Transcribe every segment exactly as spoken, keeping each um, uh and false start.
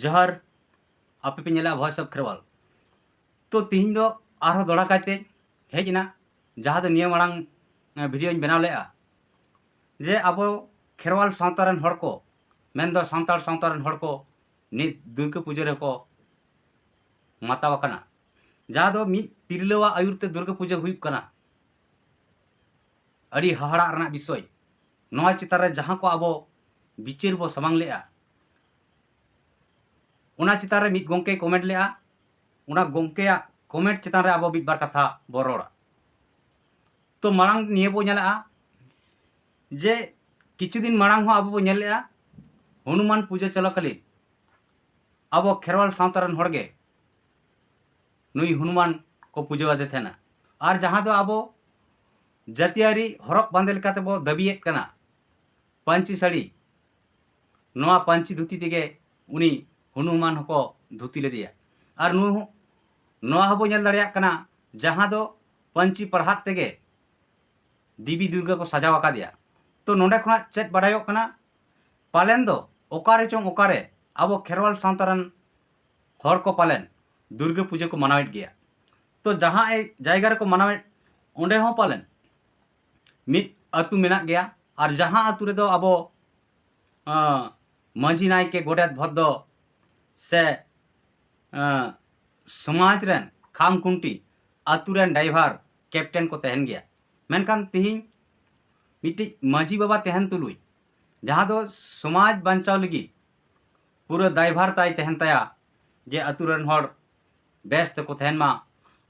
ᱡᱚᱦᱟᱨ, ᱟᱯᱮ ᱯᱮ ᱧᱮᱞᱟ Voice of Kherwal᱾ ᱛᱚ ᱛᱤᱦᱤᱧ ᱫᱚ ᱟᱨᱦᱚᱸ ᱫᱚᱦᱲᱟ ᱠᱟᱭᱛᱮ ᱦᱮᱡ ᱮᱱᱟ, ᱡᱟᱦᱟᱸ ᱫᱚ ᱱᱤᱭᱟᱹ ᱢᱟᱲᱟᱝ ᱵᱷᱤᱰᱤᱭᱳᱧ ᱵᱮᱱᱟᱣ ᱞᱮᱫᱼᱟ, ᱡᱮ ᱟᱵᱚ ᱠᱷᱮᱨᱣᱟᱞ ᱥᱟᱶᱛᱟ ᱨᱮᱱ ᱦᱚᱲ ᱠᱚ, ᱢᱮᱱᱫᱚ ᱥᱟᱱᱛᱟᱲ ᱥᱟᱶᱛᱟ ᱨᱮᱱ ᱦᱚᱲ ᱠᱚ ᱱᱤᱛ ᱫᱩᱨᱜᱟᱹ ᱯᱩᱡᱟᱹ ᱨᱮᱠᱚ ᱢᱟᱛᱟᱣ ᱟᱠᱟᱱᱟ, ᱡᱟᱦᱟᱸ ᱫᱚ ᱢᱤᱫ ᱛᱤᱨᱞᱟᱹᱣᱟᱜ ᱟᱹᱭᱩᱨ ᱛᱮ ᱫᱩᱨᱜᱟᱹ ᱯᱩᱡᱟᱹ ᱦᱩᱭᱩᱜ ᱠᱟᱱᱟ᱾ ᱟᱹᱰᱤ ᱦᱟᱦᱟᱲᱟᱜ ᱨᱮᱱᱟᱜ ᱵᱤᱥᱚᱭ᱾ ᱱᱚᱣᱟ ᱪᱮᱛᱟᱱ ᱨᱮ ᱡᱟᱦᱟᱸ ᱠᱚ ᱟᱵᱚ ᱵᱤᱪᱟᱹᱨ ᱵᱚ ᱥᱟᱢᱟᱝ ᱞᱮᱫᱼᱟ, ᱚᱱᱟ ᱪᱮᱛᱟᱱ ᱨᱮ ᱢᱤᱫ ᱜᱚᱢᱠᱮᱭ ᱠᱚᱢᱮᱱᱴ ᱞᱮᱫᱼᱟ᱾ ᱚᱱᱟ ᱜᱚᱢᱠᱮᱭᱟᱜ ᱠᱚᱢᱮᱱᱴ ᱪᱮᱛᱟᱱ ᱨᱮ ᱟᱵᱚ ᱢᱤᱫ ᱵᱟᱨ ᱠᱟᱛᱷᱟ ᱵᱚ ᱨᱚᱲᱟ᱾ ᱛᱚ ᱢᱟᱲᱟᱝ ᱱᱤᱭᱟᱹ ᱵᱚ ᱧᱮᱞᱮᱜᱼᱟ ᱡᱮ ᱠᱤᱪᱷᱩ ᱫᱤᱱ ᱢᱟᱲᱟᱝ ᱦᱚᱸ ᱟᱵᱚ ᱵᱚ ᱧᱮᱞ ᱞᱮᱜᱼᱟ, ᱦᱚᱱᱩᱢᱟᱱ ᱯᱩᱡᱟᱹ ᱪᱚᱞᱟᱠᱟᱞᱤᱱ ᱟᱵᱚ ᱠᱷᱮᱨᱣᱟᱞ ᱥᱟᱶᱛᱟ ᱨᱮᱱ ᱦᱚᱲ ᱜᱮ ᱱᱩᱭ ᱦᱚᱱᱩᱢᱟᱱ ᱠᱚ ᱯᱩᱡᱟᱹ ᱟᱫᱮ ᱛᱟᱦᱮᱱᱟ᱾ ᱟᱨ ᱡᱟᱦᱟᱸ ᱫᱚ ᱟᱵᱚ ᱡᱟᱹᱛᱤᱭᱟᱹᱨᱤ ᱦᱚᱨᱚᱜ ᱵᱟᱸᱫᱮ ᱞᱮᱠᱟᱛᱮ ᱵᱚ ᱫᱟᱹᱵᱤᱭᱮᱫ ᱠᱟᱱᱟ, ᱯᱟᱹᱧᱪᱤ ᱥᱟᱹᱲᱤ, ᱱᱚᱣᱟ ᱯᱟᱹᱧᱪᱤ ᱫᱷᱩᱛᱤ ᱛᱮᱜᱮ ᱩᱱᱤ ᱦᱚᱱᱩᱢᱟᱱ ᱦᱚᱸᱠᱚ ᱫᱷᱩᱛᱤ ᱞᱮᱫᱮᱭᱟ᱾ ᱟᱨ ᱱᱩᱭ ᱦᱚᱸ, ᱱᱚᱣᱟ ᱦᱚᱸᱵᱚ ᱧᱮᱞ ᱫᱟᱲᱮᱭᱟᱜ ᱠᱟᱱᱟ, ᱡᱟᱦᱟᱸ ᱫᱚ ᱯᱟᱹᱧᱪᱤ ᱯᱟᱲᱦᱟᱴ ᱛᱮᱜᱮ ᱫᱮᱵᱤ ᱫᱩᱨᱜᱟᱹ ᱠᱚ ᱥᱟᱡᱟᱣ ᱟᱠᱟᱫᱮᱭᱟ᱾ ᱛᱚ ᱱᱚᱰᱮ ᱠᱷᱚᱱᱟᱜ ᱪᱮᱫ ᱵᱟᱰᱟᱭᱚᱜ ᱠᱟᱱᱟ? ᱯᱟᱞᱮᱱ ᱫᱚ ᱚᱠᱟᱨᱮ ᱪᱚᱝ ᱚᱠᱟᱨᱮ ᱟᱵᱚ ᱠᱷᱮᱨᱣᱟᱞ ᱥᱟᱶᱛᱟ ᱨᱮᱱ ᱦᱚᱲ ᱠᱚ ᱯᱟᱞᱮᱱ ᱫᱩᱨᱜᱟᱹ ᱯᱩᱡᱟᱹ ᱠᱚ ᱢᱟᱱᱟᱣᱮᱫ ᱜᱮᱭᱟ᱾ ᱛᱚ ᱡᱟᱦᱟᱸ ᱮ-, ᱡᱟᱭᱜᱟ ᱨᱮᱠᱚ ᱢᱟᱱᱟᱣᱮᱫ, ᱚᱸᱰᱮ ᱦᱚᱸ ᱯᱟᱞᱮᱱ ᱢᱤᱫ ᱟᱹᱛᱩ ᱢᱮᱱᱟᱜ ᱜᱮᱭᱟ᱾ ᱟᱨ ᱡᱟᱦᱟᱸ ᱟᱹᱛᱩ ᱨᱮᱫᱚ ᱟᱵᱚ, ᱟᱸ, ᱢᱟᱹᱡᱷᱤ, ᱱᱟᱭᱠᱮ, ᱜᱚᱰᱮᱛ, ᱵᱷᱚᱫᱽᱫᱚ ᱥᱮ, ᱟᱸ, ᱥᱚᱢᱟᱡᱽ ᱨᱮᱱ ᱠᱷᱟᱢ ᱠᱷᱩᱱᱴᱤ, ᱟᱹᱛᱩ ᱨᱮᱱ ᱰᱟᱭᱵᱷᱟᱨ, ᱠᱮᱯᱴᱮᱱ ᱠᱚ ᱛᱟᱦᱮᱱ ᱜᱮᱭᱟ᱾ ᱢᱮᱱᱠᱷᱟᱱ ᱛᱤᱦᱤᱧ ᱢᱤᱫᱴᱤᱡ ᱢᱟᱹᱡᱷᱤ ᱵᱟᱵᱟ ᱛᱟᱦᱮᱱ ᱛᱩᱞᱩᱡ, ᱡᱟᱦᱟᱸ ᱫᱚ ᱥᱚᱢᱟᱡᱽ ᱵᱟᱧᱪᱟᱣ ᱞᱟᱹᱜᱤᱫ ᱯᱩᱨᱟᱹ ᱫᱟᱭᱵᱷᱟᱨ ᱛᱟᱭ ᱛᱟᱦᱮᱱ ᱛᱟᱭᱟ, ᱡᱮ ᱟᱹᱛᱩ ᱨᱮᱱ ᱦᱚᱲ ᱵᱮᱥ ᱛᱮᱠᱚ ᱛᱟᱦᱮᱱ ᱢᱟ,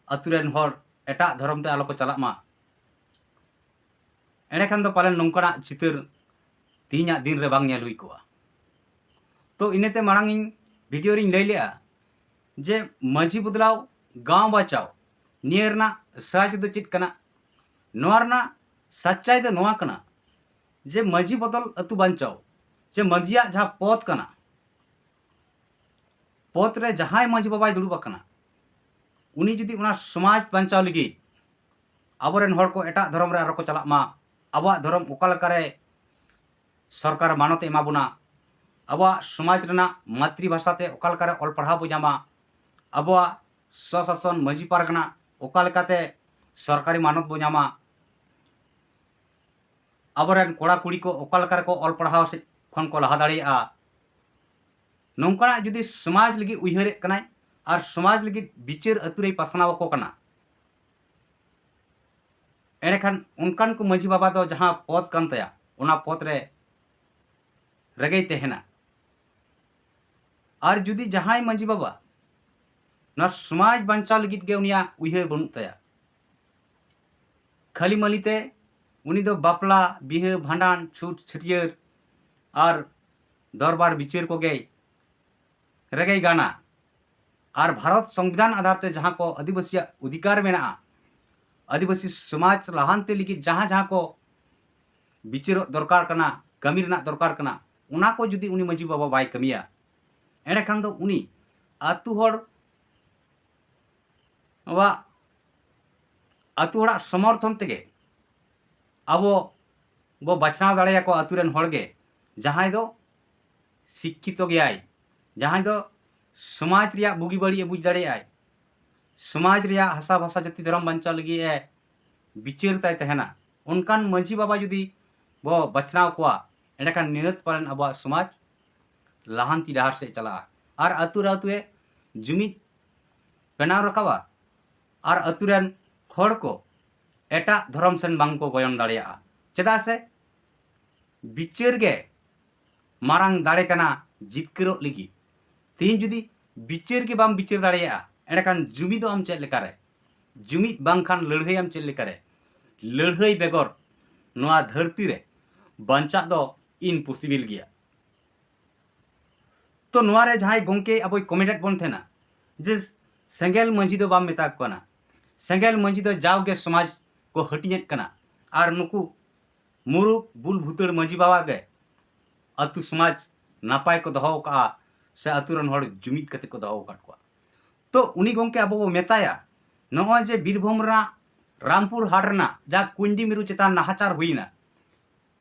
ᱟᱹᱛᱩ ᱨᱮᱱ ᱦᱚᱲ ᱮᱴᱟᱜ ᱫᱷᱚᱨᱚᱢ ᱛᱮ ᱟᱞᱚ ᱠᱚ ᱪᱟᱞᱟᱜ ᱢᱟ᱾ ᱮᱸᱰᱮᱠᱷᱟᱱ ᱫᱚ ᱯᱟᱞᱮᱱ ᱱᱚᱝᱠᱟᱱᱟᱜ ᱪᱤᱛᱟᱹᱨ ᱛᱮᱦᱮᱧᱟᱜ ᱫᱤᱱ ᱨᱮ ᱵᱟᱝ ᱧᱮᱞ ᱦᱩᱭ ᱠᱚᱜᱼᱟ᱾ ᱛᱚ ᱤᱱᱟᱹᱛᱮ ᱢᱟᱲᱟᱝ ᱤᱧ ᱵᱷᱤᱰᱤᱭᱳ ᱨᱤᱧ ᱞᱟᱹᱭ ᱞᱮᱜᱼᱟ ᱡᱮ ᱢᱟᱹᱡᱷᱤ ᱵᱚᱫᱞᱟᱣ ᱜᱟᱶ ᱵᱟᱧᱪᱟᱣ, ᱱᱤᱭᱟᱹ ᱨᱮᱱᱟᱜ ᱥᱟᱪ ᱫᱚ ᱪᱮᱫ ᱠᱟᱱᱟ? ᱱᱚᱣᱟ ᱨᱮᱱᱟᱜ ᱥᱟᱪᱪᱟᱭ ᱫᱚ ᱱᱚᱣᱟ ᱠᱟᱱᱟ ᱡᱮ ᱢᱟᱹᱡᱷᱤ ᱵᱚᱫᱚᱞ ᱟᱹᱛᱩ ᱵᱟᱧᱪᱟᱣ, ᱡᱮ ᱢᱟᱹᱡᱷᱤᱭᱟᱜ ᱡᱟᱦᱟᱸ ᱯᱚᱫᱽ ᱠᱟᱱᱟ, ᱯᱚᱫᱽ ᱨᱮ ᱡᱟᱦᱟᱸᱭ ᱢᱟᱹᱡᱷᱤ ᱵᱟᱵᱟᱭ ᱫᱩᱲᱩᱵ ᱟᱠᱟᱱᱟ, ᱩᱱᱤ ᱡᱩᱫᱤ ᱚᱱᱟ ᱥᱚᱢᱟᱡᱽ ᱵᱟᱧᱪᱟᱣ ᱞᱟᱹᱜᱤᱫ ᱟᱵᱚᱨᱮᱱ ᱦᱚᱲ ᱠᱚ ᱮᱴᱟᱜ ᱫᱷᱚᱨᱚᱢ ᱨᱮ ᱟᱨᱚ ᱠᱚ ᱪᱟᱞᱟᱜ ᱢᱟ, ᱟᱵᱚᱣᱟᱜ ᱫᱷᱚᱨᱚᱢ ᱚᱠᱟ ᱞᱮᱠᱟᱨᱮ ᱥᱚᱨᱠᱟᱨ ᱢᱟᱱᱚᱛ ᱮ ᱮᱢᱟ ᱵᱚᱱᱟ, ᱟᱵᱚᱣᱟᱜ ᱥᱚᱢᱟᱡᱽ ᱨᱮᱱᱟᱜ ᱢᱟᱛᱨᱤ ᱵᱷᱟᱥᱟ ᱛᱮ ᱚᱠᱟ ᱞᱮᱠᱟᱨᱮ ᱚᱞ ᱯᱟᱲᱦᱟᱣ ᱵᱚ ᱧᱟᱢᱟ, ᱟᱵᱚᱣᱟᱜ ᱥᱚᱥᱟᱥᱚᱱ ᱢᱟᱹᱡᱷᱤ ᱯᱟᱨᱜᱟᱱᱟ ᱚᱠᱟ ᱞᱮᱠᱟᱛᱮ ᱥᱚᱨᱠᱟᱨᱤ ᱢᱟᱱᱚᱛ ᱵᱚ ᱧᱟᱢᱟ, ᱟᱵᱚᱨᱮᱱ ᱠᱚᱲᱟ ᱠᱩᱲᱤ ᱠᱚ ᱚᱠᱟ ᱞᱮᱠᱟ ᱨᱮᱠᱚ ᱚᱞ ᱯᱟᱲᱦᱟᱣ ᱥᱮᱫ ᱠᱷᱚᱱ ᱠᱚ ᱞᱟᱦᱟ ᱫᱟᱲᱮᱭᱟᱜᱼᱟ, ᱱᱚᱝᱠᱟᱱᱟᱜ ᱡᱩᱫᱤ ᱥᱚᱢᱟᱡᱽ ᱞᱟᱹᱜᱤᱫ ᱩᱭᱦᱟᱹᱨᱮᱫ ᱠᱟᱱᱟᱭ ᱟᱨ ᱥᱚᱢᱟᱡᱽ ᱞᱟᱹᱜᱤᱫ ᱵᱤᱪᱟᱹᱨ ᱟᱹᱛᱩ ᱨᱮᱭ ᱯᱟᱥᱱᱟᱣ ᱟᱠᱚ ᱠᱟᱱᱟ, ᱮᱸᱰᱮᱠᱷᱟᱱ ᱚᱱᱠᱟᱱ ᱠᱚ ᱢᱟᱹᱡᱷᱤ ᱵᱟᱵᱟ ᱫᱚ ᱡᱟᱦᱟᱸ ᱯᱚᱫᱽ ᱠᱟᱱ ᱛᱟᱭᱟ, ᱚᱱᱟ ᱯᱚᱫᱽ ᱨᱮ ᱨᱮᱜᱮᱭ ᱛᱟᱦᱮᱱᱟ᱾ ᱟᱨ ᱡᱩᱫᱤ ᱡᱟᱦᱟᱸᱭ ᱢᱟᱹᱡᱷᱤ ᱵᱟᱵᱟ ᱱᱚᱣᱟ ᱥᱚᱢᱟᱡᱽ ᱵᱟᱧᱪᱟᱣ ᱞᱟᱹᱜᱤᱫ ᱜᱮ ᱩᱱᱤᱭᱟᱜ ᱩᱭᱦᱟᱹᱨ ᱵᱟᱹᱱᱩᱜ ᱛᱟᱭᱟ, ᱠᱷᱟᱹᱞᱤ ᱢᱟᱹᱞᱤ ᱛᱮ ᱩᱱᱤ ᱫᱚ ᱵᱟᱯᱞᱟ, ᱵᱤᱦᱟᱹ, ᱵᱷᱟᱸᱰᱟᱱ, ᱪᱷᱩᱛ, ᱪᱷᱟᱹᱴᱭᱟᱹᱨ ᱟᱨ ᱫᱚᱨᱵᱟᱨ ᱵᱤᱪᱟᱹᱨ ᱠᱚᱜᱮᱭ ᱨᱮᱜᱮᱭ ᱜᱟᱱᱟ᱾ ᱟᱨ ᱵᱷᱟᱨᱚᱛ ᱥᱚᱝᱵᱤᱫᱷᱟᱱ ᱟᱫᱷᱟᱨ ᱛᱮ ᱡᱟᱦᱟᱸ ᱠᱚ ᱟᱹᱫᱤᱵᱟᱹᱥᱤᱭᱟᱜ ᱚᱫᱷᱤᱠᱟᱨ ᱢᱮᱱᱟᱜᱼᱟ, ᱟᱹᱫᱤᱵᱟᱹᱥᱤ ᱥᱚᱢᱟᱡᱽ ᱞᱟᱦᱟᱱᱛᱤ ᱞᱟᱹᱜᱤᱫ ᱡᱟᱦᱟᱸ ᱡᱟᱦᱟᱸ ᱠᱚ ᱵᱤᱪᱟᱹᱨᱚᱜ ᱫᱚᱨᱠᱟᱨ ᱠᱟᱱᱟ, ᱠᱟᱹᱢᱤ ᱨᱮᱱᱟᱜ ᱫᱚᱨᱠᱟᱨ ᱠᱟᱱᱟ, ᱚᱱᱟ ᱠᱚ ᱡᱩᱫᱤ ᱩᱱᱤ ᱢᱟᱹᱡᱷᱤ ᱵᱟᱵᱟ ᱵᱟᱭ ᱠᱟᱹᱢᱤᱭᱟ, ᱮᱸᱰᱮᱠᱷᱟᱱ ᱫᱚ ᱩᱱᱤ ᱟᱹᱛᱩ ᱦᱚᱲ ᱟᱵᱚᱣᱟᱜ ᱟᱹᱛᱩ ᱦᱚᱲᱟᱜ ᱥᱚᱢᱚᱨᱛᱷᱚᱱ ᱛᱮᱜᱮ ᱟᱵᱚ ᱵᱚ ᱵᱟᱪᱷᱱᱟᱣ ᱫᱟᱲᱮᱭᱟᱠᱚᱣᱟ ᱟᱹᱛᱩ ᱨᱮᱱ ᱦᱚᱲ ᱜᱮ, ᱡᱟᱦᱟᱸᱭ ᱫᱚ ᱥᱤᱠᱠᱷᱤᱛᱚ ᱜᱮᱭᱟᱭ, ᱡᱟᱦᱟᱸᱭ ᱫᱚ ᱥᱚᱢᱟᱡᱽ ᱨᱮᱭᱟᱜ ᱵᱩᱜᱤ ᱵᱟᱹᱲᱤᱡ ᱮ ᱵᱩᱡᱽ ᱫᱟᱲᱮᱭᱟᱜᱼᱟᱭ, ᱥᱚᱢᱟᱡᱽ ᱨᱮᱭᱟᱜ ᱦᱟᱥᱟ ᱵᱷᱟᱥᱟ ᱡᱟᱹᱛᱤ ᱫᱷᱚᱨᱚᱢ ᱵᱟᱧᱪᱟᱣ ᱞᱟᱹᱜᱤᱫ ᱮ ᱵᱤᱪᱟᱹᱨ ᱛᱟᱭ ᱛᱟᱦᱮᱱᱟ, ᱚᱱᱠᱟᱱ ᱢᱟᱹᱡᱷᱤ ᱵᱟᱵᱟ ᱡᱩᱫᱤ ᱵᱚ ᱵᱟᱪᱷᱱᱟᱣ ᱠᱚᱣᱟ, ᱮᱸᱰᱮᱠᱷᱟᱱ ᱱᱤᱦᱟᱹᱛ ᱯᱟᱞᱮᱱ ᱟᱵᱚᱣᱟᱜ ᱥᱚᱢᱟᱡᱽ ᱞᱟᱦᱟᱱᱛᱤ ᱰᱟᱦᱟᱨ ᱥᱮᱫ ᱪᱟᱞᱟᱜᱼᱟ᱾ ᱟᱨ ᱟᱹᱛᱩ ᱨᱮ ᱟᱹᱛᱩ ᱨᱮ ᱡᱩᱢᱤᱫ ᱵᱮᱱᱟᱣ ᱨᱟᱠᱟᱵᱼᱟ᱾ ᱟᱨ ᱟᱹᱛᱩ ᱨᱮᱱ ᱦᱚᱲ ᱠᱚ ᱮᱴᱟᱜ ᱫᱷᱚᱨᱚᱢ ᱥᱮᱱ ᱵᱟᱝ ᱠᱚ ᱜᱚᱭᱚᱱ ᱫᱟᱲᱮᱭᱟᱜᱼᱟ᱾ ᱪᱮᱫᱟᱜ ᱥᱮ ᱵᱤᱪᱟᱹᱨ ᱜᱮ ᱢᱟᱨᱟᱝ ᱫᱟᱲᱮ ᱠᱟᱱᱟ ᱡᱤᱛᱠᱟᱹᱨᱚᱜ ᱞᱟᱹᱜᱤᱫ᱾ ᱛᱮᱦᱮᱧ ᱡᱩᱫᱤ ᱵᱤᱪᱟᱹᱨ ᱜᱮ ᱵᱟᱢ ᱵᱤᱪᱟᱹᱨ ᱫᱟᱲᱮᱭᱟᱜᱼᱟ, ᱮᱸᱰᱮᱠᱷᱟᱱ ᱡᱩᱢᱤᱫᱚᱜ ᱟᱢ ᱪᱮᱫ ᱞᱮᱠᱟᱨᱮ? ᱡᱩᱢᱤᱫ ᱵᱟᱝᱠᱷᱟᱱ ᱞᱟᱹᱲᱦᱟᱹᱭᱟᱢ ᱪᱮᱫ ᱞᱮᱠᱟᱨᱮ? ᱞᱟᱹᱲᱦᱟᱹᱭ ᱵᱮᱜᱚᱨ ᱱᱚᱣᱟ ᱫᱷᱟᱹᱨᱛᱤ ᱨᱮ ᱵᱟᱧᱪᱟᱜ ᱫᱚ impossible ᱜᱮᱭᱟ᱾ ᱛᱚ ᱱᱚᱣᱟ ᱨᱮ ᱡᱟᱦᱟᱸᱭ ᱜᱚᱢᱠᱮ ᱟᱵᱚᱭ comment ᱮᱫ ᱵᱚᱱ ᱛᱟᱦᱮᱱᱟ ᱡᱮ ᱥᱮᱸᱜᱮᱞ ᱢᱟᱹᱡᱷᱤ ᱫᱚ ᱵᱟᱢ ᱢᱮᱛᱟ ᱠᱚ ᱠᱟᱱᱟ, ᱥᱮᱸᱜᱮᱞ ᱢᱟᱹᱡᱷᱤ ᱫᱚ ᱡᱟᱣᱜᱮ ᱥᱚᱢᱟᱡᱽ ᱠᱚ ᱦᱟᱹᱴᱤᱧᱮᱫ ᱠᱟᱱᱟ, ᱟᱨ ᱱᱩᱠᱩ ᱢᱩᱨᱩᱠ ᱵᱩᱞ ᱵᱷᱩᱛᱟᱹᱲ ᱢᱟᱹᱡᱷᱤ ᱵᱟᱵᱟ ᱜᱮ ᱟᱹᱛᱩ ᱥᱚᱢᱟᱡᱽ ᱱᱟᱯᱟᱭ ᱠᱚ ᱫᱚᱦᱚ ᱟᱠᱟᱫᱼᱟ ᱥᱮ ᱟᱹᱛᱩ ᱨᱮᱱ ᱦᱚᱲ ᱡᱩᱢᱤᱫ ᱠᱟᱛᱮ ᱠᱚ ᱫᱚᱦᱚ ᱟᱠᱟᱫ ᱠᱚᱣᱟ᱾ ᱛᱚ ᱩᱱᱤ ᱜᱚᱢᱠᱮ ᱟᱵᱚ ᱵᱚ ᱢᱮᱛᱟᱭᱟ, ᱱᱚᱜᱼᱚᱭ ᱡᱮ ᱵᱤᱨᱵᱷᱩᱢ ᱨᱮᱱᱟᱜ ᱨᱟᱢᱯᱩᱨ ᱦᱟᱴ ᱨᱮᱱᱟᱜ ᱡᱟ ᱠᱩᱧᱰᱤ ᱢᱤᱨᱩ ᱪᱮᱛᱟᱱ ᱱᱟᱦᱟᱪᱟᱨ ᱦᱩᱭᱱᱟ,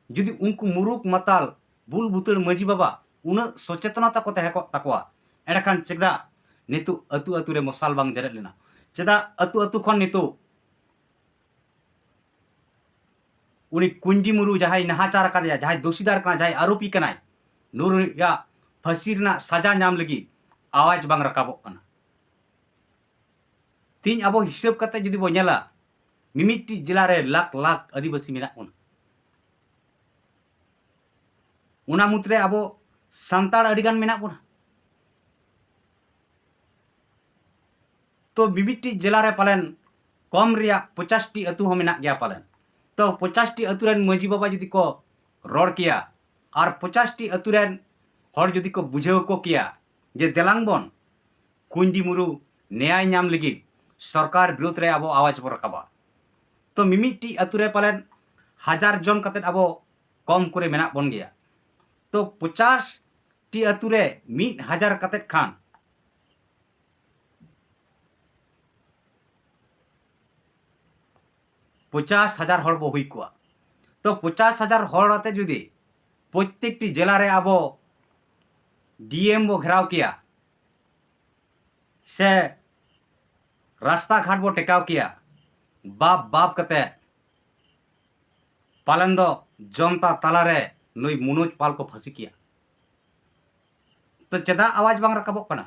ᱡᱩᱫᱤ ᱩᱱᱠᱩ ᱢᱩᱨᱩᱠ ᱢᱟᱛᱟᱞ ᱵᱩᱞ ᱵᱷᱩᱛᱟᱹᱲ ᱢᱟᱹᱡᱷᱤ ᱵᱟᱵᱟ ᱩᱱᱟᱹᱜ ᱥᱚᱪᱮᱛᱚᱱᱟ ᱛᱟᱠᱚ ᱛᱟᱦᱮᱸ ᱠᱚᱜ ᱛᱟᱠᱚᱣᱟ, ᱮᱸᱰᱮᱠᱷᱟᱱ ᱪᱮᱫᱟᱜ ᱱᱤᱛᱚᱜ ᱟᱹᱛᱩ ᱟᱹᱛᱩ ᱨᱮ ᱢᱚᱥᱟᱞ ᱵᱟᱝ ᱡᱮᱨᱮᱫ ᱞᱮᱱᱟ? ᱪᱮᱫᱟᱜ ᱟᱹᱛᱩ ᱟᱹᱛᱩ ᱠᱷᱚᱱ ᱱᱤᱛᱚᱜ ᱩᱱᱤ ᱠᱩᱧᱰᱤ ᱢᱩᱨᱩ ᱡᱟᱦᱟᱸᱭ ᱱᱟᱦᱟᱪᱟᱨ ᱟᱠᱟᱫᱮᱭᱟ, ᱡᱟᱦᱟᱸᱭ ᱫᱳᱥᱤᱫᱟᱨ ᱠᱟᱱᱟ, ᱡᱟᱦᱟᱸᱭ ᱟᱨᱳᱯᱤ ᱠᱟᱱᱟᱭ, ᱱᱩᱭᱟᱜ ᱯᱷᱟᱹᱥᱤ ᱨᱮᱱᱟᱜ ᱥᱟᱡᱟ ᱧᱟᱢ ᱞᱟᱹᱜᱤᱫ ᱟᱣᱟᱡᱽ ᱵᱟᱝ ᱨᱟᱠᱟᱵᱚᱜ ᱠᱟᱱᱟ? ᱛᱮᱦᱮᱧ ᱟᱵᱚ ᱦᱤᱥᱟᱹᱵ ᱠᱟᱛᱮ ᱡᱩᱫᱤ ᱵᱚ ᱧᱮᱞᱟ, ᱢᱤᱢᱤᱫᱴᱤᱡ ᱡᱮᱞᱟ ᱨᱮ ᱞᱟᱠᱷ ᱞᱟᱠᱷ ᱟᱹᱫᱤᱵᱟᱹᱥᱤ ᱢᱮᱱᱟᱜ ᱵᱚᱱᱟ᱾ ᱚᱱᱟ ᱢᱩᱫᱽᱨᱮ ᱟᱵᱚ ᱥᱟᱱᱛᱟᱲ ᱟᱹᱰᱤᱜᱟᱱ ᱢᱮᱱᱟᱜ ᱵᱚᱱᱟ᱾ ᱛᱚ ᱢᱤᱢᱤᱫᱴᱤᱡ ᱡᱮᱞᱟ ᱨᱮ ᱯᱟᱞᱮᱱ ᱠᱚᱢ ᱨᱮᱭᱟᱜ ᱯᱚᱪᱟᱥ ᱴᱤ ᱟᱹᱛᱩ ᱦᱚᱸ ᱢᱮᱱᱟᱜ ᱜᱮᱭᱟ ᱯᱟᱞᱮᱱ᱾ ᱛᱚ ᱯᱚᱪᱟᱥ ᱴᱤ ᱟᱹᱛᱩ ᱨᱮᱱ ᱢᱟᱹᱡᱷᱤ ᱵᱟᱵᱟ ᱡᱩᱫᱤ ᱠᱚ ᱨᱚᱲ ᱠᱮᱭᱟ ᱟᱨ ᱯᱚᱪᱟᱥ ᱴᱤ ᱟᱹᱛᱩ ᱨᱮᱱ ᱦᱚᱲ ᱡᱩᱫᱤ ᱠᱚ ᱵᱩᱡᱷᱟᱹᱣ ᱠᱚ ᱠᱮᱭᱟ ᱡᱮ ᱫᱮᱞᱟᱝ ᱵᱚᱱ ᱠᱩᱧᱰᱤ ᱢᱩᱨᱩ ᱱᱮᱭᱟᱭ ᱧᱟᱢ ᱞᱟᱹᱜᱤᱫ ᱥᱚᱨᱠᱟᱨ ᱵᱤᱨᱩᱫᱽ ᱨᱮ ᱟᱵᱚ ᱟᱣᱟᱡᱽ ᱵᱚ ᱨᱟᱠᱟᱵᱟ᱾ ᱛᱚ ᱢᱤᱢᱤᱫᱴᱤᱡ ᱟᱹᱛᱩ ᱨᱮ ᱯᱟᱞᱮᱱ ᱦᱟᱡᱟᱨ ᱡᱚᱱ ᱠᱟᱛᱮᱫ ᱟᱵᱚ ᱠᱚᱢ ᱠᱚᱨᱮ ᱢᱮᱱᱟᱜ ᱵᱚᱱ ᱜᱮᱭᱟ᱾ ᱛᱚ ᱯᱚᱪᱟᱥ ᱴᱤ ᱟᱹᱛᱩ ᱨᱮ ᱢᱤᱫ ᱦᱟᱡᱟᱨ ᱠᱟᱛᱮᱫ ᱠᱷᱟᱱ ᱯᱚᱪᱟᱥ ᱦᱟᱡᱟᱨ ᱦᱚᱲ ᱵᱚ ᱦᱩᱭ ᱠᱚᱜᱼᱟ᱾ ᱛᱚ ᱯᱚᱪᱟᱥ ᱦᱟᱡᱟᱨ ᱦᱚᱲ ᱟᱛᱮ ᱡᱩᱫᱤ ᱯᱨᱚᱛᱛᱮᱠᱴᱤ ᱡᱮᱞᱟ ᱨᱮ ᱟᱵᱚ ᱰᱤ ᱮᱢ ᱵᱚ ᱜᱷᱮᱨᱟᱣ ᱠᱮᱭᱟ, ᱥᱮ ᱨᱟᱥᱛᱟ ᱜᱷᱟᱴ ᱵᱚ ᱴᱮᱠᱟᱣ ᱠᱮᱭᱟ, ᱵᱟᱯ ᱵᱟᱯ ᱠᱟᱛᱮ ᱯᱟᱞᱮᱱ ᱫᱚ ᱡᱚᱱᱛᱟ ᱛᱟᱞᱟᱨᱮ ᱱᱩᱭ ᱢᱚᱱᱳᱡᱽ ᱯᱟᱞ ᱠᱚ ᱯᱷᱟᱹᱥᱤ ᱠᱮᱭᱟ᱾ ᱛᱚ ᱪᱮᱫᱟᱜ ᱟᱣᱟᱡᱽ ᱵᱟᱝ ᱨᱟᱠᱟᱵᱚᱜ ᱠᱟᱱᱟ?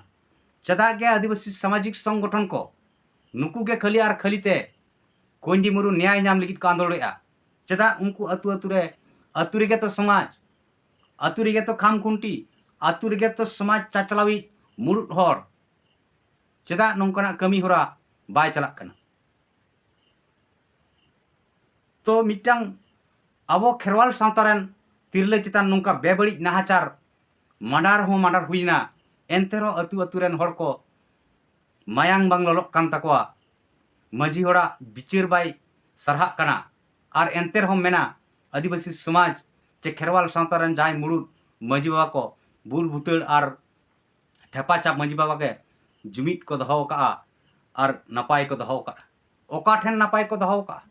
ᱪᱮᱫᱟᱜ ᱜᱮ ᱟᱹᱫᱤᱵᱟᱹᱥᱤ ᱥᱟᱢᱟᱡᱤᱠ ᱥᱚᱝᱜᱚᱴᱷᱚᱱ ᱠᱚ ᱱᱩᱠᱩ ᱜᱮ ᱠᱷᱟᱹᱞᱤ ᱟᱨ ᱠᱷᱟᱹᱞᱤ ᱛᱮ ᱠᱩᱧᱰᱤ ᱢᱩᱨᱩ ᱱᱮᱭᱟᱭ ᱧᱟᱢ ᱞᱟᱹᱜᱤᱫ ᱠᱚ ᱟᱸᱫᱳᱲᱮᱜᱼᱟ? ᱪᱮᱫᱟᱜ ᱩᱱᱠᱩ ᱟᱹᱛᱩ ᱟᱹᱛᱩ ᱨᱮ, ᱟᱹᱛᱩ ᱨᱮᱜᱮ ᱛᱚ ᱥᱚᱢᱟᱡᱽ, ᱟᱹᱛᱩ ᱨᱮᱜᱮ ᱛᱚ ᱠᱷᱟᱢ ᱠᱷᱩᱱᱴᱤ, ᱟᱹᱛᱩ ᱨᱮᱜᱮ ᱛᱚ ᱥᱚᱢᱟᱡᱽ ᱪᱟᱪᱞᱟᱣᱤᱡ ᱢᱩᱲᱩᱫ ᱦᱚᱲ, ᱪᱮᱫᱟᱜ ᱱᱚᱝᱠᱟᱱᱟᱜ ᱠᱟᱹᱢᱤ ᱦᱚᱨᱟ ᱵᱟᱭ ᱪᱟᱞᱟᱜ ᱠᱟᱱᱟ? ᱛᱚ ᱢᱤᱫᱴᱟᱝ ᱟᱵᱚ ᱠᱷᱮᱨᱣᱟᱞ ᱥᱟᱶᱛᱟ ᱨᱮᱱ ᱛᱤᱨᱞᱟᱹ ᱪᱮᱛᱟᱱ ᱱᱚᱝᱠᱟ ᱵᱮᱵᱟᱹᱲᱤᱡ ᱱᱟᱦᱟᱪᱟᱨ, ᱢᱟᱰᱟᱨ ᱦᱚᱸ ᱢᱟᱰᱟᱨ ᱦᱩᱭᱱᱟ, ᱮᱱᱛᱮ ᱨᱮᱦᱚᱸ ᱟᱹᱛᱩ ᱟᱹᱛᱩ ᱨᱮᱱ ᱦᱚᱲ ᱠᱚ ᱢᱟᱭᱟᱝ ᱵᱟᱝ ᱞᱚᱞᱚᱜ ᱠᱟᱱ ᱛᱟᱠᱚᱣᱟ, ᱢᱟᱹᱡᱷᱤ ᱦᱚᱲᱟᱜ ᱵᱤᱪᱟᱹᱨ ᱵᱟᱭ ᱥᱟᱨᱦᱟᱜ ᱠᱟᱱᱟ, ᱟᱨ ᱮᱱᱛᱮ ᱨᱮᱦᱚᱸ ᱢᱮᱱᱟ ᱟᱹᱫᱤᱵᱟᱹᱥᱤ ᱥᱚᱢᱟᱡᱽ ᱪᱮ ᱠᱷᱮᱨᱣᱟᱞ ᱥᱟᱶᱛᱟ ᱨᱮᱱ ᱡᱟᱦᱟᱸᱭ ᱢᱩᱲᱩᱫ ᱢᱟᱹᱡᱷᱤ ᱵᱟᱵᱟ ᱠᱚ ᱵᱩᱞ ᱵᱩᱛᱟᱹᱲ ᱟᱨ ᱴᱷᱮᱯᱟ ᱪᱟᱯ ᱢᱟᱹᱡᱷᱤ ᱵᱟᱵᱟ ᱜᱮ ᱡᱩᱢᱤᱫ ᱠᱚ ᱫᱚᱦᱚ ᱟᱠᱟᱫᱼᱟ ᱟᱨ ᱱᱟᱯᱟᱭ ᱠᱚ ᱫᱚᱦᱚ ᱟᱠᱟᱫᱼᱟ᱾ ᱚᱠᱟ ᱴᱷᱮᱱ ᱱᱟᱯᱟᱭ ᱠᱚ ᱫᱚᱦᱚ ᱟᱠᱟᱫᱼᱟ?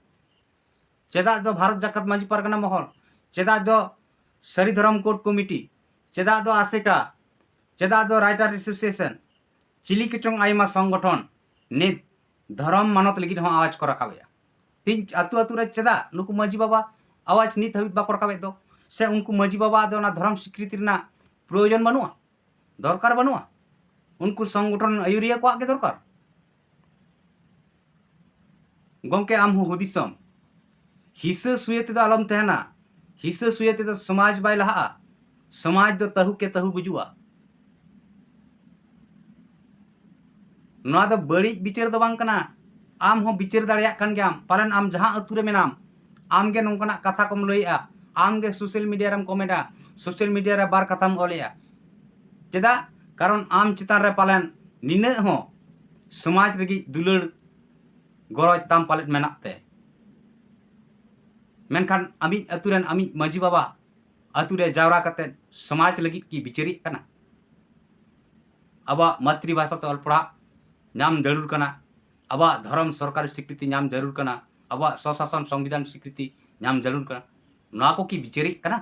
ᱪᱮᱫᱟᱜ ᱫᱚ ᱵᱷᱟᱨᱚᱛ ᱡᱟᱠᱟᱛ ᱢᱟᱹᱡᱷᱤ ᱯᱟᱨᱜᱟᱱᱟ ᱢᱚᱦᱚᱞ, ᱪᱮᱫᱟᱜ ᱫᱚ ᱥᱟᱹᱨᱤ ᱫᱷᱚᱨᱚᱢ ᱠᱳᱰ ᱠᱚᱢᱤᱴᱤ, ᱪᱮᱫᱟᱜ ᱫᱚ ᱟᱥᱮᱠᱟ, ᱪᱮᱫᱟᱜ ᱫᱚ ᱨᱟᱭᱴᱟᱨ ᱮᱥᱳᱥᱤᱭᱮᱥᱚᱱ, ᱪᱤᱞᱤ ᱠᱚᱪᱚᱝ ᱟᱭᱢᱟ ᱥᱚᱝᱜᱚᱴᱷᱚᱱ ᱱᱤᱛ ᱫᱷᱚᱨᱚᱢ ᱢᱟᱱᱚᱛ ᱞᱟᱹᱜᱤᱫ ᱦᱚᱸ ᱟᱣᱟᱡᱽ ᱠᱚ ᱨᱟᱠᱟᱵᱮᱜᱼᱟ? ᱛᱮᱦᱮᱧ ᱟᱹᱛᱩ ᱟᱹᱛᱩ ᱨᱮ ᱪᱮᱫᱟᱜ ᱱᱩᱠᱩ ᱢᱟᱹᱡᱷᱤ ᱵᱟᱵᱟ ᱟᱣᱟᱡᱽ ᱱᱤᱛ ᱦᱟᱹᱵᱤᱡ ᱵᱟᱠᱚ ᱨᱟᱠᱟᱵᱮᱫ ᱫᱚ? ᱥᱮ ᱩᱱᱠᱩ ᱢᱟᱹᱡᱷᱤ ᱵᱟᱵᱟ ᱫᱚ ᱚᱱᱟ ᱫᱷᱚᱨᱚᱢ ᱥᱤᱠᱨᱤᱛᱤ ᱨᱮᱱᱟᱜ ᱯᱨᱚᱭᱳᱡᱚᱱ ᱵᱟᱹᱱᱩᱜᱼᱟ, ᱫᱚᱨᱠᱟᱨ ᱵᱟᱹᱱᱩᱜᱼᱟ? ᱩᱱᱠᱩ ᱥᱚᱝᱜᱚᱴᱷᱚᱱ ᱟᱹᱭᱩᱨᱤᱭᱟᱹ ᱠᱚᱣᱟᱜ ᱜᱮ ᱫᱚᱨᱠᱟᱨ᱾ ᱜᱚᱢᱠᱮ, ᱟᱢ ᱦᱚᱸ ᱦᱩᱫᱤᱥᱚᱢ, ᱦᱤᱥᱟᱹ ᱥᱩᱭᱟᱹ ᱛᱮᱫᱚ ᱟᱞᱚᱢ ᱛᱟᱦᱮᱱᱟ᱾ ᱦᱤᱥᱟᱹ ᱥᱩᱭᱟᱹ ᱛᱮᱫᱚ ᱥᱚᱢᱟᱡᱽ ᱵᱟᱭ ᱞᱟᱦᱟᱜᱼᱟ, ᱥᱚᱢᱟᱡᱽ ᱫᱚ ᱛᱟᱹᱦᱩ ᱠᱮ ᱛᱟᱹᱦᱩ ᱜᱩᱡᱩᱜᱼᱟ᱾ ᱱᱚᱣᱟ ᱫᱚ ᱵᱟᱹᱲᱤᱡ ᱵᱤᱪᱟᱹᱨ ᱫᱚ ᱵᱟᱝ ᱠᱟᱱᱟ᱾ ᱟᱢ ᱦᱚᱸ ᱵᱤᱪᱟᱹᱨ ᱫᱟᱲᱮᱭᱟᱜ ᱠᱟᱱ ᱜᱮᱭᱟᱢ, ᱯᱟᱞᱮᱱ ᱟᱢ ᱡᱟᱦᱟᱸ ᱟᱹᱛᱩ ᱨᱮ ᱢᱮᱱᱟᱢ, ᱟᱢ ᱜᱮ ᱱᱚᱝᱠᱟᱱᱟᱜ ᱠᱟᱛᱷᱟ ᱠᱚᱢ ᱞᱟᱹᱭᱮᱜᱼᱟ, ᱟᱢ ᱜᱮ ᱥᱳᱥᱟᱞ ᱢᱤᱰᱤᱭᱟ ᱨᱮᱢ ᱠᱚᱢᱮᱱᱴᱟ, ᱥᱳᱥᱟᱞ ᱢᱤᱰᱤᱭᱟ ᱨᱮ ᱵᱟᱨ ᱠᱟᱛᱷᱟᱢ ᱚᱞᱮᱜᱼᱟ᱾ ᱪᱮᱫᱟᱜ? ᱠᱟᱨᱚᱱ ᱟᱢ ᱪᱮᱛᱟᱱ ᱨᱮ ᱯᱟᱞᱮᱱ ᱱᱤᱱᱟᱹᱜ ᱦᱚᱸ ᱥᱚᱢᱟᱡᱽ ᱞᱟᱹᱜᱤᱫ ᱫᱩᱞᱟᱹᱲ ᱜᱚᱨᱚᱡᱽ ᱛᱟᱢ ᱯᱟᱞᱮᱫ ᱢᱮᱱᱟᱜ ᱛᱮ᱾ ᱢᱮᱱᱠᱷᱟᱱ ᱟᱢᱤᱡ ᱟᱹᱛᱩ ᱨᱮᱱ ᱟᱢᱤᱡ ᱢᱟᱹᱡᱷᱤ ᱵᱟᱵᱟ ᱟᱹᱛᱩ ᱨᱮ ᱡᱟᱣᱨᱟ ᱠᱟᱛᱮ ᱥᱚᱢᱟᱡᱽ ᱞᱟᱹᱜᱤᱫ ᱠᱤ ᱵᱤᱪᱟᱹᱨᱤᱜ ᱠᱟᱱᱟ? ᱟᱵᱚᱣᱟᱜ ᱢᱟᱛᱨᱤ ᱵᱷᱟᱥᱟ ᱛᱮ ᱚᱞ ᱯᱟᱲᱦᱟᱜ ᱧᱟᱢ ᱡᱟᱹᱨᱩᱲ ᱠᱟᱱᱟ, ᱟᱵᱚᱣᱟᱜ ᱫᱷᱚᱨᱚᱢ ᱥᱚᱨᱠᱟᱨᱤ ᱥᱤᱠᱨᱤᱛᱤ ᱧᱟᱢ ᱡᱟᱹᱨᱩᱲ ᱠᱟᱱᱟ, ᱟᱵᱚᱣᱟᱜ ᱥᱚᱥᱟᱥᱚᱱ ᱥᱚᱝᱵᱤᱫᱷᱟᱱ ᱥᱤᱠᱨᱤᱛᱤ ᱧᱟᱢ ᱡᱟᱹᱨᱩᱲ ᱠᱟᱱᱟ᱾ ᱱᱚᱣᱟ ᱠᱚ ᱠᱤ ᱵᱤᱪᱟᱹᱨᱤᱜ ᱠᱟᱱᱟ?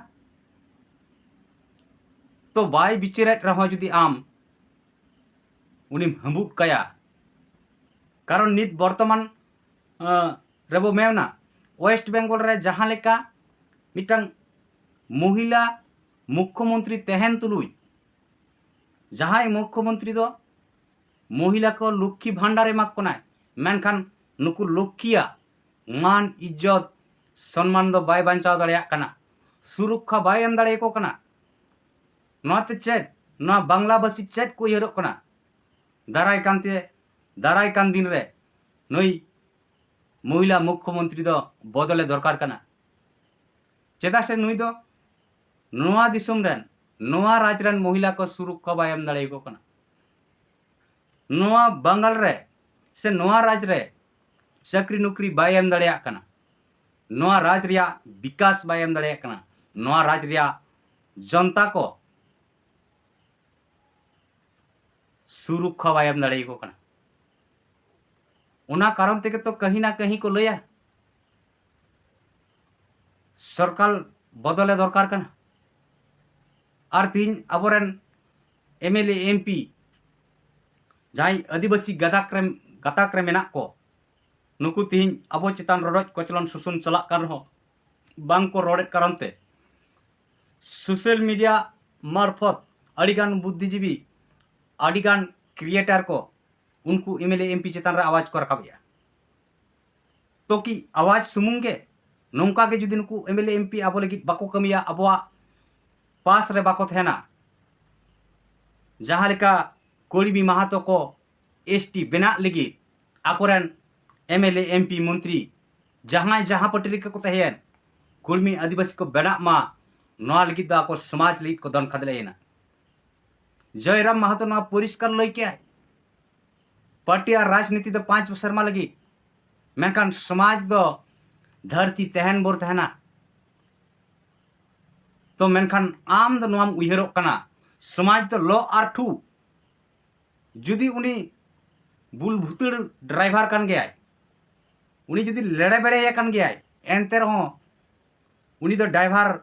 ᱛᱚ ᱵᱟᱭ ᱵᱤᱪᱟᱹᱨᱮᱫ ᱨᱮᱦᱚᱸ ᱡᱩᱫᱤ ᱟᱢ ᱩᱱᱤᱢ ᱦᱟᱹᱵᱩᱫ ᱠᱟᱭᱟ, ᱠᱟᱨᱚᱱ ᱱᱤᱛ ᱵᱚᱨᱛᱚᱢᱟᱱ, ᱟᱸ, ᱨᱮᱵᱚ ᱢᱮᱱᱟ, ᱳᱭᱮᱥᱴ ᱵᱮᱝᱜᱚᱞ ᱨᱮ ᱡᱟᱦᱟᱸ ᱞᱮᱠᱟ ᱢᱤᱫᱴᱟᱝ ᱢᱚᱦᱤᱞᱟ ᱢᱩᱠᱠᱷᱚᱢᱚᱱᱛᱨᱤ ᱛᱟᱦᱮᱱ ᱛᱩᱞᱩᱡ, ᱡᱟᱦᱟᱸᱭ ᱢᱩᱠᱠᱷᱚᱢᱚᱱᱛᱨᱤ ᱫᱚ ᱢᱚᱦᱤᱞᱟ ᱠᱚ ᱞᱚᱠᱠᱷᱤ ᱵᱷᱟᱱᱰᱟᱨ ᱮᱢᱟ ᱠᱚ ᱠᱟᱱᱟᱭ, ᱢᱮᱱᱠᱷᱟᱱ ᱱᱩᱠᱩ ᱞᱚᱠᱠᱷᱤᱭᱟᱜ ᱢᱟᱱ, ᱤᱡᱽᱡᱚᱛ, ᱥᱚᱱᱢᱟᱱ ᱫᱚ ᱵᱟᱭ ᱵᱟᱧᱪᱟᱣ ᱫᱟᱲᱮᱭᱟᱜ ᱠᱟᱱᱟ, ᱥᱩᱨᱚᱠᱠᱷᱟ ᱵᱟᱭ ᱮᱢ ᱫᱟᱲᱮᱭᱟᱠᱚ ᱠᱟᱱᱟ᱾ ᱱᱚᱣᱟᱛᱮ ᱪᱮᱫ, ᱱᱚᱣᱟ ᱵᱟᱝᱞᱟᱵᱟᱥᱤ ᱪᱮᱫ ᱠᱚ ᱩᱭᱦᱟᱹᱨᱚᱜ ᱠᱟᱱᱟ? ᱫᱟᱨᱟᱭ ᱠᱟᱱᱛᱮ, ᱫᱟᱨᱟᱭ ᱠᱟᱱ ᱫᱤᱱ ᱨᱮ ᱱᱩᱭ ᱢᱚᱦᱤᱞᱟ ᱢᱩᱠᱠᱷᱚᱢᱚᱱᱛᱨᱤ ᱫᱚ ᱵᱚᱫᱚᱞᱮ ᱫᱚᱨᱠᱟᱨ ᱠᱟᱱᱟ᱾ ᱪᱮᱫᱟᱜ ᱥᱮ ᱱᱩᱭ ᱫᱚ ᱱᱚᱣᱟ ᱫᱤᱥᱚᱢ ᱨᱮᱱ, ᱱᱚᱣᱟ ᱨᱟᱡᱽ ᱨᱮᱱ ᱢᱚᱦᱤᱞᱟ ᱠᱚ ᱥᱩᱨᱚᱠᱠᱷᱟ ᱵᱟᱭ ᱮᱢ ᱫᱟᱲᱮᱭᱟᱠᱚ ᱠᱟᱱᱟ᱾ ᱱᱚᱣᱟ ᱵᱟᱝᱜᱟᱞ ᱨᱮ ᱥᱮ ᱱᱚᱣᱟ ᱨᱟᱡᱽ ᱨᱮ ᱪᱟᱹᱠᱨᱤ ᱱᱚᱠᱨᱤ ᱵᱟᱭ ᱮᱢ ᱫᱟᱲᱮᱭᱟᱜ ᱠᱟᱱᱟ᱾ ᱱᱚᱣᱟ ᱨᱟᱡᱽ ᱨᱮᱭᱟᱜ ᱵᱤᱠᱟᱥ ᱵᱟᱭ ᱮᱢ ᱫᱟᱲᱮᱭᱟᱜ ᱠᱟᱱᱟ᱾ ᱱᱚᱣᱟ ᱨᱟᱡᱽ ᱨᱮᱭᱟᱜ ᱡᱚᱱᱛᱟ ᱠᱚ ᱥᱩᱨᱚᱠᱠᱷᱟ ᱵᱟᱭ ᱮᱢ ᱫᱟᱲᱮᱭᱟᱠᱚ ᱠᱟᱱᱟ᱾ ᱚᱱᱟ ᱠᱟᱨᱚᱱ ᱛᱮᱜᱮ ᱛᱚ ᱠᱟᱹᱦᱤ ᱱᱟ ᱠᱟᱹᱦᱤ ᱠᱚ ᱞᱟᱹᱭᱟ, ᱥᱚᱨᱠᱟᱨ ᱵᱚᱫᱚᱞᱮ ᱫᱚᱨᱠᱟᱨ ᱠᱟᱱᱟ᱾ ᱟᱨ ᱛᱤᱦᱤᱧ ᱟᱵᱚᱨᱮᱱ M L A, M P ᱡᱟᱦᱟᱸᱭ ᱟᱹᱫᱤᱵᱟᱹᱥᱤ ᱜᱟᱛᱟᱠ ᱨᱮ, ᱜᱟᱛᱟᱠ ᱨᱮ ᱢᱮᱱᱟᱜ ᱠᱚ, ᱱᱩᱠᱩ ᱛᱤᱦᱤᱧ ᱟᱵᱚ ᱪᱮᱛᱟᱱ ᱨᱚᱰᱚᱡ ᱠᱚᱪᱞᱚᱱ ᱥᱳᱥᱳᱱ ᱪᱟᱞᱟᱜ ᱠᱟᱱ ᱨᱮᱦᱚᱸ ᱵᱟᱝ ᱠᱚ ᱨᱚᱲᱮᱫ ᱠᱟᱨᱚᱱ ᱛᱮ social media ᱢᱟᱨᱯᱷᱚᱛ ᱟᱹᱰᱤᱜᱟᱱ ᱵᱩᱫᱽᱫᱷᱤᱡᱤᱵᱤ, ᱟᱹᱰᱤᱜᱟᱱ creator ᱠᱚ ᱩᱱᱠᱩ M L A, M P ᱪᱮᱛᱟᱱ ᱨᱮ ᱟᱣᱟᱡᱽ ᱠᱚ ᱨᱟᱠᱟᱵᱮᱜᱼᱟ᱾ ᱛᱚ ᱠᱤ ᱟᱣᱟᱡᱽ ᱥᱩᱢᱩᱝ ᱜᱮ? ᱱᱚᱝᱠᱟ ᱜᱮ ᱡᱩᱫᱤ ᱱᱩᱠᱩ M L A, M P ᱟᱵᱚ ᱞᱟᱹᱜᱤᱫ ᱵᱟᱠᱚ ᱠᱟᱹᱢᱤᱭᱟ, ᱟᱵᱚᱣᱟᱜ ᱯᱟᱥ ᱨᱮ ᱵᱟᱠᱚ ᱛᱟᱦᱮᱱᱟ, ᱡᱟᱦᱟᱸ ᱞᱮᱠᱟ ᱠᱩᱲᱢᱤ ᱢᱟᱦᱟᱛᱚ ᱠᱚ ᱮᱥ ᱴᱤ ᱵᱮᱱᱟᱜ ᱞᱟᱹᱜᱤᱫ ᱟᱠᱚᱨᱮᱱ M L A, M P, ᱢᱚᱱᱛᱨᱤ ᱡᱟᱦᱟᱸᱭ ᱡᱟᱦᱟᱸ ᱯᱟᱹᱴᱤ ᱨᱮᱜᱮ ᱠᱚ ᱛᱟᱦᱮᱸᱭᱮᱱ, ᱠᱩᱲᱢᱤ ᱟᱹᱫᱤᱵᱟᱹᱥᱤ ᱠᱚ ᱵᱮᱱᱟᱜ ᱢᱟ, ᱱᱚᱣᱟ ᱞᱟᱹᱜᱤᱫ ᱫᱚ ᱟᱠᱚ ᱥᱚᱢᱟᱡᱽ ᱞᱟᱹᱜᱤᱫ ᱠᱚ ᱫᱚᱱ ᱠᱷᱟᱫᱽᱞᱮᱭᱮᱱᱟ᱾ ᱡᱚᱭᱨᱟᱢ ᱢᱟᱦᱟᱛᱚ ᱱᱚᱣᱟ ᱯᱚᱨᱤᱥᱠᱟᱨ ᱞᱟᱹᱭ ᱠᱮᱜᱼᱟᱭ, ᱯᱟᱨᱴᱤ ᱟᱨ ᱨᱟᱡᱽᱱᱤᱛᱤ ᱫᱚ ᱯᱟᱸᱪ ᱥᱮᱨᱢᱟ ᱞᱟᱹᱜᱤᱫ, ᱢᱮᱱᱠᱷᱟᱱ ᱥᱚᱢᱟᱡᱽ ᱫᱚ ᱫᱷᱟᱹᱨᱛᱤ ᱛᱟᱦᱮᱱ ᱵᱷᱳᱨ ᱛᱟᱦᱮᱱᱟ᱾ ᱛᱚ ᱢᱮᱱᱠᱷᱟᱱ ᱟᱢ ᱫᱚ ᱱᱚᱣᱟᱢ ᱩᱭᱦᱟᱹᱨᱚᱜ ᱠᱟᱱᱟ, ᱥᱚᱢᱟᱡᱽ ᱫᱚ ᱞᱚ ᱟᱨ ᱴᱷᱩ᱾ ᱡᱩᱫᱤ ᱩᱱᱤ ᱵᱩᱞ ᱵᱷᱩᱛᱟᱹᱲ driver ᱠᱟᱱ ᱜᱮᱭᱟᱭ, ᱩᱱᱤ ᱡᱩᱫᱤ ᱞᱮᱲᱮ ᱵᱮᱲᱮᱭᱟ ᱠᱟᱱ ᱜᱮᱭᱟᱭ, ᱮᱱᱛᱮ ᱨᱮᱦᱚᱸ ᱩᱱᱤ ᱫᱚ driver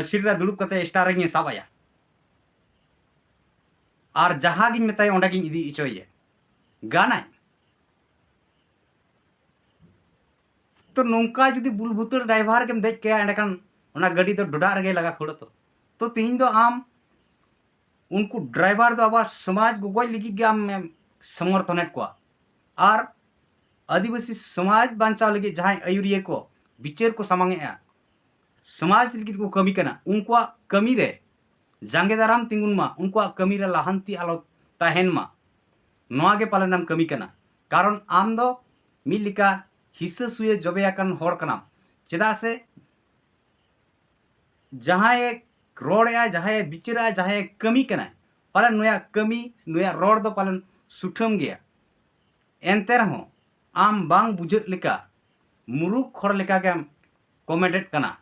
seat ᱨᱮ ᱫᱩᱲᱩᱵ ᱠᱟᱛᱮ steering ᱮ ᱥᱟᱵ ᱟᱭᱟ᱾ ᱟᱨ ᱡᱟᱦᱟᱸ ᱜᱤᱧ ᱢᱮᱛᱟᱭᱟ ᱚᱸᱰᱮ ᱜᱤᱧ ᱤᱫᱤ ᱦᱚᱪᱚᱭᱮᱭᱟ᱾ ᱜᱟᱱᱟᱭ? ᱛᱚ ᱱᱚᱝᱠᱟ ᱡᱩᱫᱤ ᱵᱩᱞ ᱵᱷᱩᱛᱟᱹᱲ driver ᱜᱮᱢ ᱫᱮᱡ ᱠᱟᱭᱟ, ᱮᱸᱰᱮᱠᱷᱟᱱ ᱚᱱᱟ ᱜᱟᱹᱰᱤ ᱫᱚ ᱰᱚᱰᱟᱜ ᱨᱮᱜᱮ ᱞᱟᱜᱟ ᱠᱷᱟᱹᱲᱟ ᱛᱚ᱾ ᱛᱚ ᱛᱤᱦᱤᱧ ᱫᱚ ᱟᱢ ᱩᱱᱠᱩ driver ᱫᱚ ᱟᱵᱚᱣᱟᱜ ᱥᱚᱢᱟᱡᱽ ᱜᱚᱜᱚᱡ ᱞᱟᱹᱜᱤᱫ ᱜᱮ ᱟᱢᱮᱢ ᱥᱚᱢᱚᱨᱛᱷᱚᱱᱮᱫ ᱠᱚᱣᱟ᱾ ᱟᱨ ᱟᱹᱫᱤᱵᱟᱹᱥᱤ ᱥᱚᱢᱟᱡᱽ ᱵᱟᱧᱪᱟᱣ ᱞᱟᱹᱜᱤᱫ ᱡᱟᱦᱟᱸᱭ ᱟᱹᱭᱩᱨᱤᱭᱟᱹ ᱠᱚ ᱵᱤᱪᱟᱹᱨ ᱠᱚ ᱥᱟᱢᱟᱝᱮᱜᱼᱟ, ᱥᱚᱢᱟᱡᱽ ᱞᱟᱹᱜᱤᱫ ᱠᱚ ᱠᱟᱹᱢᱤ ᱠᱟᱱᱟ, ᱩᱱᱠᱩᱣᱟᱜ ᱠᱟᱹᱢᱤ ᱨᱮ ᱡᱟᱸᱜᱮ ᱫᱟᱨᱟᱢ ᱛᱤᱸᱜᱩᱱ ᱢᱟ, ᱩᱱᱠᱩᱣᱟᱜ ᱠᱟᱹᱢᱤ ᱨᱮ ᱞᱟᱦᱟᱱᱛᱤ ᱟᱞᱚ ᱛᱟᱦᱮᱱ ᱢᱟ, ᱱᱚᱣᱟ ᱜᱮ ᱯᱟᱞᱮᱱ ᱮᱢ ᱠᱟᱹᱢᱤ ᱠᱟᱱᱟ᱾ ᱠᱟᱨᱚᱱ ᱟᱢ ᱫᱚ ᱢᱤᱫ ᱞᱮᱠᱟ ᱦᱤᱥᱟᱹ ᱥᱩᱭᱟᱹ ᱡᱚᱵᱮ ᱟᱠᱟᱱ ᱦᱚᱲ ᱠᱟᱱᱟᱢ᱾ ᱪᱮᱫᱟᱜ ᱥᱮ ᱡᱟᱦᱟᱸᱭᱮ ᱨᱚᱲᱮᱜᱼᱟ, ᱡᱟᱦᱟᱸᱭᱮ ᱵᱤᱪᱟᱹᱨᱟ, ᱡᱟᱦᱟᱸᱭᱮ ᱠᱟᱹᱢᱤ ᱠᱟᱱᱟᱭ, ᱯᱟᱞᱮᱱ ᱱᱩᱭᱟᱜ ᱠᱟᱹᱢᱤ, ᱱᱩᱭᱟᱜ ᱨᱚᱲ ᱫᱚ ᱯᱟᱞᱮᱱ ᱥᱩᱴᱷᱟᱹᱢ ᱜᱮᱭᱟ᱾ ᱮᱱᱛᱮ ᱨᱮᱦᱚᱸ ᱟᱢ ᱵᱟᱝ ᱵᱩᱡᱷᱟᱹᱜ ᱞᱮᱠᱟ ᱢᱩᱨᱩᱠ ᱦᱚᱲ ᱞᱮᱠᱟ ᱜᱮᱢ comment ᱮᱫ ᱠᱟᱱᱟ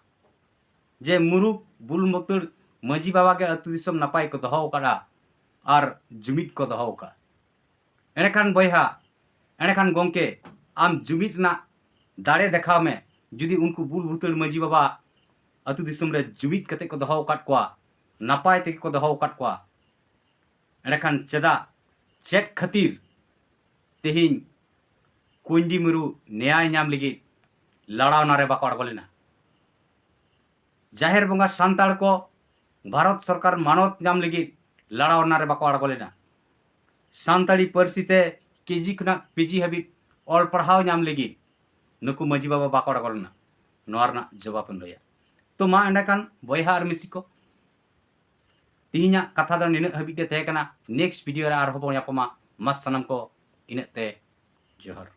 ᱡᱮ ᱢᱩᱨᱩᱠ ᱵᱩᱞ ᱢᱚᱛᱟᱹᱲ ᱢᱟᱹᱡᱷᱤ ᱵᱟᱵᱟ ᱜᱮ ᱟᱹᱛᱩ ᱫᱤᱥᱚᱢ ᱱᱟᱯᱟᱭ ᱠᱚ ᱫᱚᱦᱚ ᱟᱠᱟᱫᱼᱟ ᱟᱨ ᱡᱩᱢᱤᱫ ᱠᱚ ᱫᱚᱦᱚ ᱟᱠᱟᱫᱼᱟ᱾ ᱮᱸᱰᱮᱠᱷᱟᱱ ᱵᱚᱭᱦᱟ, ᱮᱸᱰᱮᱠᱷᱟᱱ ᱜᱚᱢᱠᱮ, ᱟᱢ ᱡᱩᱢᱤᱫ ᱨᱮᱱᱟᱜ ᱫᱟᱲᱮ ᱫᱮᱠᱷᱟᱣ ᱢᱮ᱾ ᱡᱩᱫᱤ ᱩᱱᱠᱩ ᱵᱩᱞ ᱵᱷᱩᱛᱟᱹᱲ ᱢᱟᱹᱡᱷᱤ ᱵᱟᱵᱟ ᱟᱹᱛᱩ ᱫᱤᱥᱚᱢ ᱨᱮ ᱡᱩᱢᱤᱫ ᱠᱟᱛᱮ ᱠᱚ ᱫᱚᱦᱚ ᱟᱠᱟᱫ ᱠᱚᱣᱟ, ᱱᱟᱯᱟᱭ ᱛᱮᱜᱮ ᱠᱚ ᱫᱚᱦᱚ ᱟᱠᱟᱫ ᱠᱚᱣᱟ᱾ ᱮᱸᱰᱮᱠᱷᱟᱱ ᱪᱮᱫᱟᱜ, ᱪᱮᱫ ᱠᱷᱟᱹᱛᱤᱨ ᱛᱮᱦᱮᱧ ᱠᱩᱧᱰᱤ ᱢᱩᱨᱩ ᱱᱮᱭᱟᱭ ᱧᱟᱢ ᱞᱟᱹᱜᱤᱫ ᱞᱟᱲᱟᱣᱱᱟ ᱨᱮ ᱵᱟᱠᱚ ᱟᱬᱜᱚ ᱞᱮᱱᱟ? ᱡᱟᱦᱮᱨ ᱵᱚᱸᱜᱟ ᱥᱟᱱᱛᱟᱲ ᱠᱚ ᱵᱷᱟᱨᱚᱛ ᱥᱚᱨᱠᱟᱨ ᱢᱟᱱᱚᱛ ᱧᱟᱢ ᱞᱟᱹᱜᱤᱫ ᱞᱟᱲᱟᱣᱱᱟ ᱨᱮ ᱵᱟᱠᱚ ᱟᱬᱜᱚ ᱞᱮᱱᱟ? ᱥᱟᱱᱛᱟᱲᱤ ᱯᱟᱹᱨᱥᱤ ᱛᱮ ᱠᱮᱡᱤ ᱠᱷᱚᱱᱟᱜ ᱯᱤᱡᱤ ᱦᱟᱹᱵᱤᱡ ᱚᱞ ᱯᱟᱲᱦᱟᱣ ᱧᱟᱢ ᱞᱟᱹᱜᱤᱫ ᱱᱩᱠᱩ ᱢᱟᱹᱡᱷᱤ ᱵᱟᱵᱟ ᱵᱟᱠᱚ ᱟᱬᱜᱚ ᱞᱮᱱᱟ? ᱱᱚᱣᱟ ᱨᱮᱱᱟᱜ ᱡᱚᱵᱟᱵ ᱮᱢ ᱞᱟᱹᱭᱟ᱾ ᱛᱚ ᱢᱟ ᱮᱸᱰᱮᱠᱷᱟᱱ ᱵᱚᱭᱦᱟ ᱟᱨ ᱢᱤᱥᱤ ᱠᱚ, ᱛᱤᱦᱤᱧᱟᱜ ᱠᱟᱛᱷᱟ ᱫᱚ ᱱᱤᱱᱟᱹᱜ ᱦᱟᱹᱵᱤᱡ ᱜᱮ ᱛᱟᱦᱮᱸ ᱠᱟᱱᱟ᱾ ᱱᱮᱠᱥᱴ ᱵᱷᱤᱰᱤᱭᱳ ᱨᱮ ᱟᱨᱦᱚᱸ ᱵᱚᱱ ᱧᱟᱯᱟᱢᱟ᱾ ᱢᱟ ᱥᱟᱱᱟᱢ ᱠᱚ ᱤᱱᱟᱹᱜ ᱛᱮ ᱡᱚᱦᱟᱨ᱾